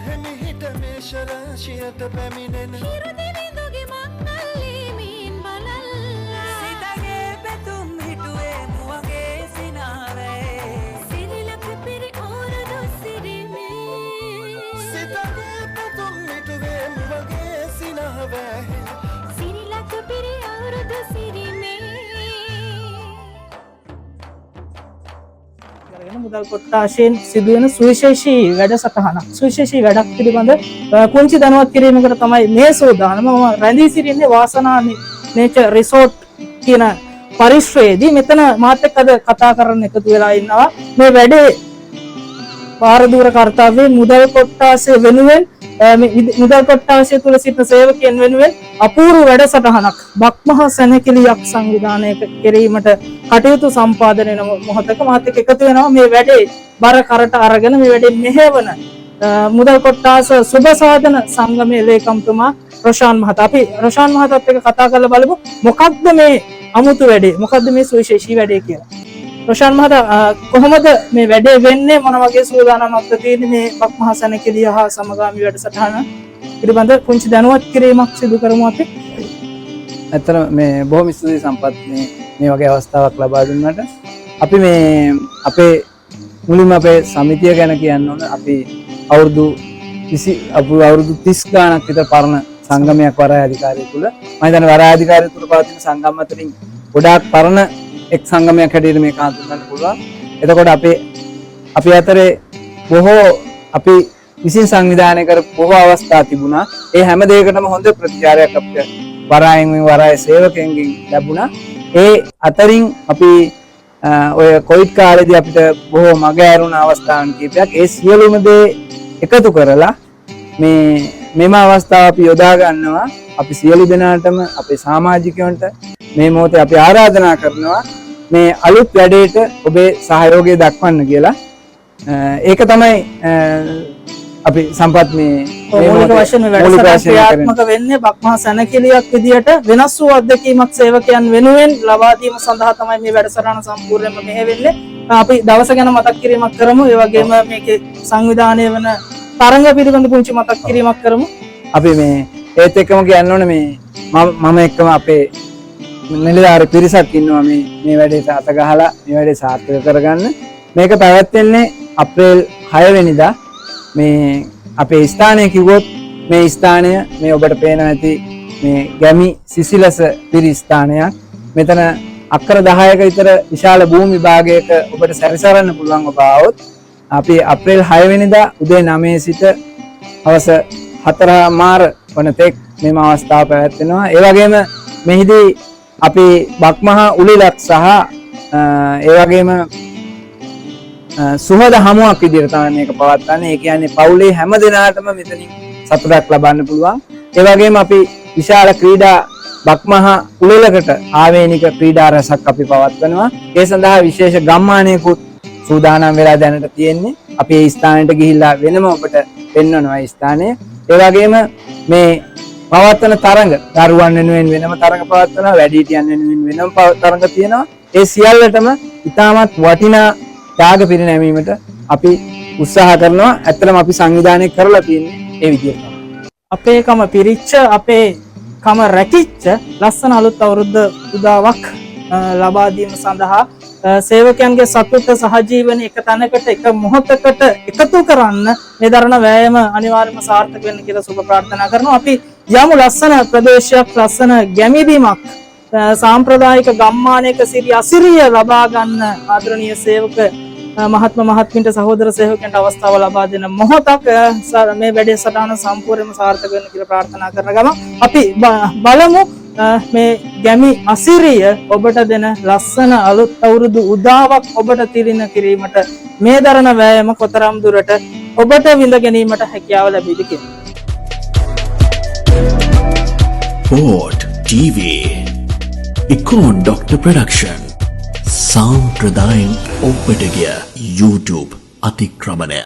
හිමිහිට මේෂ රාශියට පැමිණෙන හිරු දෙවිඳුගේ මංගල්ලේ මීන් බලල්ලා. සිතගේ පැතුම් හිටුවේ මුවගේ සිනාවේ. සිරිලක පිරි අවුරුදු සිරිමේ. සිතගේ පැතුම් හිටුවේ මුවගේ සිනාවේ. සිරිලක පිරි අවුරුදු සිරිමේ. කරගෙන මුදල් කොට්ටාශයෙන් සිදුවෙන සුවිශේෂී වැඩසටහනක්, සුවිශේෂී වැඩක් පිළිබඳ පුංචි දැනුවත් කිරීමකට තමයි මේ සූදානම. මම රැඳී සිටින්නේ වාසනා නේචර් රිසෝට් කියන පරිශ්‍රයේදී. මෙතන මාත් එක්ක අද කතා කරන්න එකතු වෙලා ඉන්නවා මේ වැඩේ භාරධූර කර්තව්‍යයේ මුදල් කොට්ටාශය වෙනුවෙන්, මේ මුදල් කොට්ටාශය තුල සිටින සේවකයන් වෙනුවෙන් අපූර්ව වැඩසටහනක්, බක්මහ සැනකිලියක් සංවිධානය කිරීමට කටයුතු සම්පාදනය වෙන මොහොතක මාත් එක්ක එකතු වෙනවා මේ වැඩේ බර කරට අරගෙන මේ වැඩේ මෙහෙවන මුදල් කොට්ටාස සුබ සාධන සංගමයේ ලේකම්තුමා රොෂාන් මහතා. අපි රොෂාන් මහතාත් එක්ක කතා කරලා බලමු මොකක්ද මේ අමුතු වැඩේ, මොකක්ද මේ සුවිශේෂී වැඩේ කියලා. රොෂාන් මහතා, කොහොමද මේ වැඩේ වෙන්නේ, මොන වගේ සූදානමක්ද තියෙන්නේ මේ බක්මහ සැනකිලිය හා සමගාමී වැඩසටහන පිළිබඳ පුංචි දැනුවත් කිරීමක් සිදු කරමු අපි. ඇත්තටම මේ බොහොම ස්තුතියි සම්පත්, මේ මේ වගේ අවස්ථාවක් ලබා දුන්නාට. අපි මේ අපේ මුලින්ම අපේ සමිතිය ගැන කියන්න ඕන. අපි අවුරුදු 20, අපු අවුරුදු 30 ගාණක් විතර පරණ සංගමයක් වරාය අධිකාරිය තුල. මම හිතන්නේ වරාය අධිකාරිය තුල පවතින සංගම් අතරින් ගොඩාක් පරණ එක් සංගමයක් හැටියට මේක හඳුන්වන්න පුළුවන්. එතකොට අපේ අපි අතරේ බොහෝ අපි විසින් සංවිධානය කරපු බොහෝ අවස්ථා තිබුණා. ඒ හැම දෙයකටම හොඳ ප්‍රතිචාරයක් අපිට වරායෙන් මේ වරාය සේවකයන්ගෙන් ලැබුණා. ඒ අතරින් අපි ඔය කොවිඩ් කාලේදී අපිට බොහෝ මග ඇරුණ අවස්ථාවන් කීපයක්. ඒ සියලුම දේ එකතු කරලා මේ මෙම අවස්ථාව අපි යොදා ගන්නවා. අපි සියලු දෙනාටම, අපේ සමාජිකයන්ට මේ මොහොතේ අපි ආරාධනා කරනවා මේ අලුත් වැඩේට ඔබේ සහයෝගය දක්වන්න කියලා. ඒක තමයි අපි සම්පත් මේ ඔව්, මේ මූලික මොහොතේ වශයෙන් මේ මූලික වැඩසටහන වශයෙන් කරන්නේ. ක්‍රියාත්මක වෙන්නේ බක්මහ සැනකිලියක් විදියට වෙනස් වූ අත්දැකීමක් සේවකයන් වෙනුවෙන් ලබා දීම සඳහා තමයි මේ වැඩසටහන සම්පූර්ණයෙන්ම මෙහෙ වෙන්නේ. අපි දවස ගැන මතක් කිරීමක් කරමු. ඒ වගේම මේකේ සංවිධානය වන තරඟ පිළිබඳ පුංචි මතක් කිරීමක් කරමු. අපි මේ ඒත් එක්කම කියන්න ඕනේ, මේ මම මම එක්කම අපේ නිලධාරි පිරිසක් ඉන්නවා මේ මේ වැඩේට අත ගහලා මේ වැඩේ සාර්ථක කරගන්න. මේක පැවැත්වෙන්නේ අප්‍රේල් 6 වෙනිදා. මේ අපේ ස්ථානය කිව්වොත් මේ ස්ථානය මේ ඔබට පේනවා ඇති මේ ගැමි සිසිලස පිරි ස්ථානයක්. මෙතන අක්කර 10ක විතර විශාල භූමි භාගයක ඔබට සැරිසරන්න පුළුවන් ඔබ ආවොත්. අපි අප්‍රේල් 6 වෙනිදා උදේ 9 සිට හවස 4:30 වන තෙක් මෙම අවස්ථාව පැවැත්වෙනවා. ඒ වගේම මෙහිදී අපි බක්මහ උළෙලක් සහ ඒ වගේම සුහද හමුවක් විදිහට තමයි මේක පවත්වන්නේ. ඒ කියන්නේ පවුලේ හැම දෙනාටම මෙතනින් සතුටක් ලබන්න පුළුවන්. ඒ වගේම අපි විශාල ක්‍රීඩා බක්මහ උළෙලකට ආවේනික ක්‍රීඩා රැසක් අපි පවත්වනවා. ඒ සඳහා විශේෂ ගම්මානයකුත් සූදානම් වෙලා දැනට තියෙන්නේ. අපි ඒ ස්ථානයට ගිහිල්ලා වෙනම ඔබට පෙන්වනවා ඒ ස්ථානය. ඒ වගේම මේ පවත්වන තරඟ දරුවන් වෙනුවෙන් වෙනම තරඟ පවත්වනවා, වැඩිහිටියන් වෙනුවෙන් වෙනම තරඟ තියෙනවා. ඒ සියල්ලටම ඉතාමත් වටිනා ත්‍යාග පිරිනැමීමට අපි උත්සාහ කරනවා. ඇත්තටම අපි සංවිධානය කරලා තියෙන්නේ ඒ විදිහට තමයි. අපේ කම පිරිච්ච, අපේ කම රැකිච්ච ලස්සන අලුත් අවුරුද්ද උදාවක් ලබා දීම සඳහා සේවකයන්ගේ සතුට සහජීවන එක තැනකට එක මොහොතකට එකතු කරන්න මේ දරන වෑයම අනිවාර්යයෙන්ම සාර්ථක වෙන්න කියලා සුබ ප්‍රාර්ථනා කරනවා. අපි යමු ලස්සන ප්‍රදේශයක්, ලස්සන ගැමි බිමක්, සාම්ප්‍රදායික ගම්මානයක සිරි අසිරිය ලබා ගන්න ආදරණීය සේවක මහත්ම මහත්මින්ට, සහෝදර සේවකයන්ට අවස්ථාව ලබා දෙන මොහොතක්. මේ වැඩේ සටහන සම්පූර්ණයෙන්ම සාර්ථක වෙන්න කියලා ප්‍රාර්ථනා කරන ගමන් අපි බලමු මේ ගැමි අසිරිය ඔබට දෙන ලස්සන අලුත් අවුරුදු උදාවක් ඔබට තිළිණ කිරීමට මේ දරන වෑයම කොතරම් දුරට ඔබට විඳ ගැනීමට හැකියාව ලැබෙයිද කියලා. Port TV Icon Doctor Production සාම්ප්‍රදායෙන් ඔබට ගිය YouTube අතික්‍රමණය.